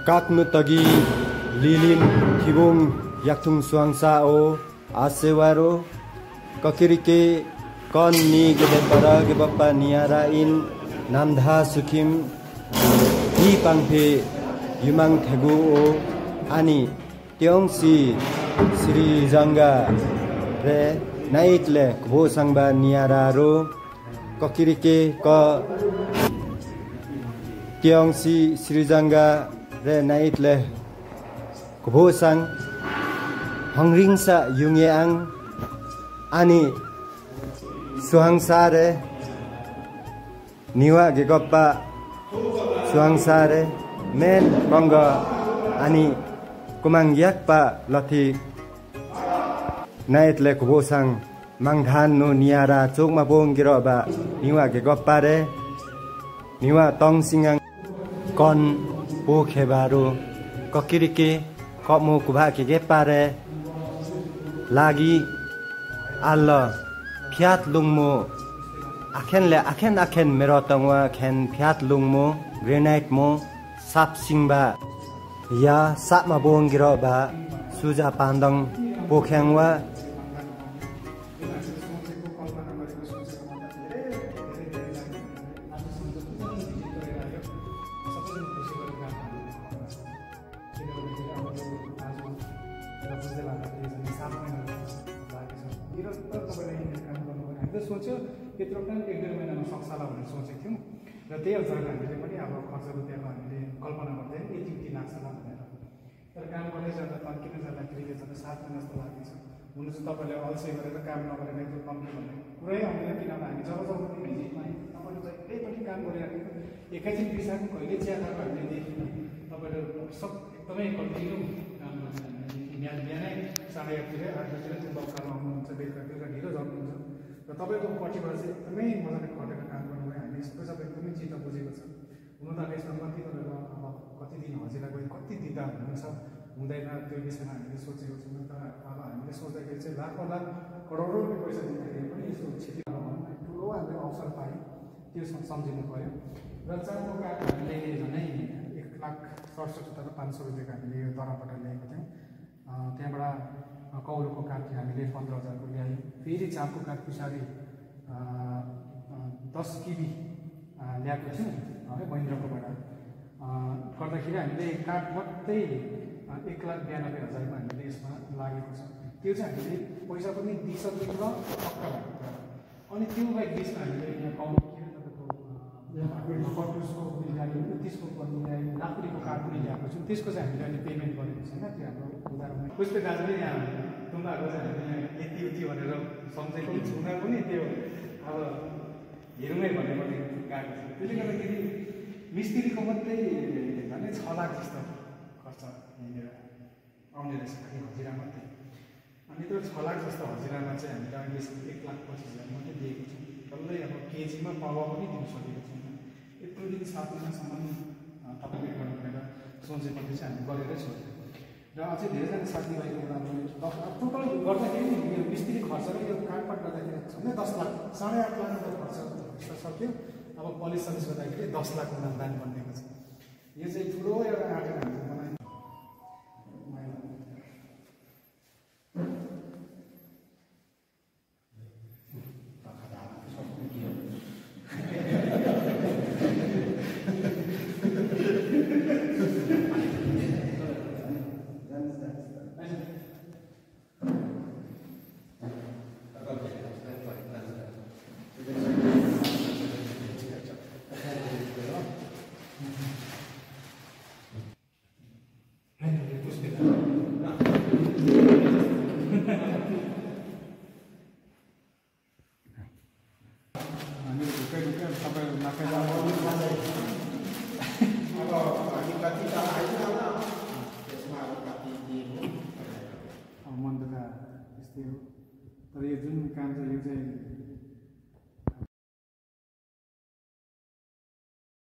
Kaknu tagi lilin kibung yaktung suangsa o asewaro kakirike kon ni gede para ge bappa niara in namdha sukim hi pangphe yumang thegu o ani tiongsi Sri Janga re naitle kbo sangba niara ro kakirike ko tiongsi Sri Janga re naitle kbo sang hongringsa yungeang ani suhangsare niwa gegoppa suhangsare men mongga ani kumangyakpa lati naitle kbo sang mangdhan no niara chokma bongiro ba niwa gegoppa re niwa tongsingang kon po khebaro kokirike komo kubha ke pare lagi alla phiat lungmo akhen merotangwa khen phiat lungmo granite mo sap singba ya sapma bongiro ba suja pandang pokhangwa सोच्यो त्यत्रो पनि 1-2 महिनामा सक्छ होला भनेर सोचेको थियौँ र त्यही अनुसार हामीले पनि अब खर्च रुपियाँको हामीले कल्पना गर्दै यति लाग्छ होला भनेर तर काम गर्दै जाँदा तन्किन जाँदाखेरि के छ भने 7 महिना जस्तो लाग्छ हुन चाहिँ तपाईँले अल्छी गरेर काम नगरेर एकदम कम्ती भन्ने पुरै आउँदैन किनभने हामी जब पनि भिजिटमा तपाईँले जहिल्यै पनि काम गरिराखेको एकैछिन बिर्साएको कहिले चिया खाएको हामीले देख्यौँ तपाईँले सब एकदमै कन्टिन्यू काम गर्छ बिहानै 8:30 8 बजीतिर चाहिँ बक्सामा आउनुहुन्छ बेलुका ढिलो जानुहुन्छ र तपाईँको पछिबाट चाहिँ एकदमै मजाले खटेर काम गर्नुभयो हामी सबै एकदमै चित्त बुझेको छ हुन त यसमा कति तपाईँको अब कति दिन हजिरा गयो कति दिँदा हुन्छ हुँदैन त्यो विषयमा हामीले सोचेको छौँ तर अब हामीले सोच्दाखेरि चाहिँ लाखौँ लाख करोडौँ रुपियाँ पैसा दिँदाखेरि पनि यसो क्षति नभए ठुलो हामीले अवसर पायौँ त्यो सम्झिनु पऱ्यो र चारको काठ हामीले झनै 1,67,500 रुपियाँको हामीले यो दराबाट ल्याएको थियौँ त्यहाँबाट कौलोको काठ हामीले 15,000 को ल्यायौँ फेरि चापको काठ पछाडि 10 किबी ल्याएको थियौँ है महेन्द्रकोबाट गर्दाखेरि हामीले काठ मात्रै 1,92,000 हामीले यसमा लागेको छ त्यो चाहिँ हामीले पैसा पनि दिइसकेको र पक्का भएको कुरा अनि त्यो बाहेक बिचमा हामीले यहाँ कौलो कटुसको ल्यायौँ त्यसको पनि ल्यायौँ लाकुडीको काठ पनि ल्याएको छौँ त्यसको चाहिँ हामीले अहिले पेमेन्ट गरेको छैन त्यो हाम्रो उदाहरणमा पुष्प दाजु पनि यहाँ उनीहरूको चाहिँ हामीले यति भनेर सम्झेको छु उनीहरू पनि त्यो अब हेरौँ है भनेर गएको छ त्यसले गर्दाखेरि मिस्त्रीको मात्रै झन् 6 लाख जस्तो खर्च यहाँनिर आउने रहेछ खालि हजिरा मात्रै अनि त्यो 6 लाख जस्तो हजिरामा चाहिँ हामीले अहिले 1,25,000 मात्रै दिएको छौँ डल्लै अब केजीमा पावा पनि दिन सकेको छैन यत्रो दिन 7 महिनासम्म तपाईँले गर्नु भनेर सोचेपछि चाहिँ हामी गरेरै छोड्यौँ र अझै धेरैजना साथीभाइको कुरा टोटल गर्दाखेरि यो मिस्त्री खर्च र यो काठपाट गर्दाखेरि झन्डै 10 लाख 8.5 लाख रुपियाँ खर्च सक्यो अब पलिस सर्भिस गर्दाखेरि 10 लाख अनुदान बनिएको छ यो चाहिँ ठुलो एउटा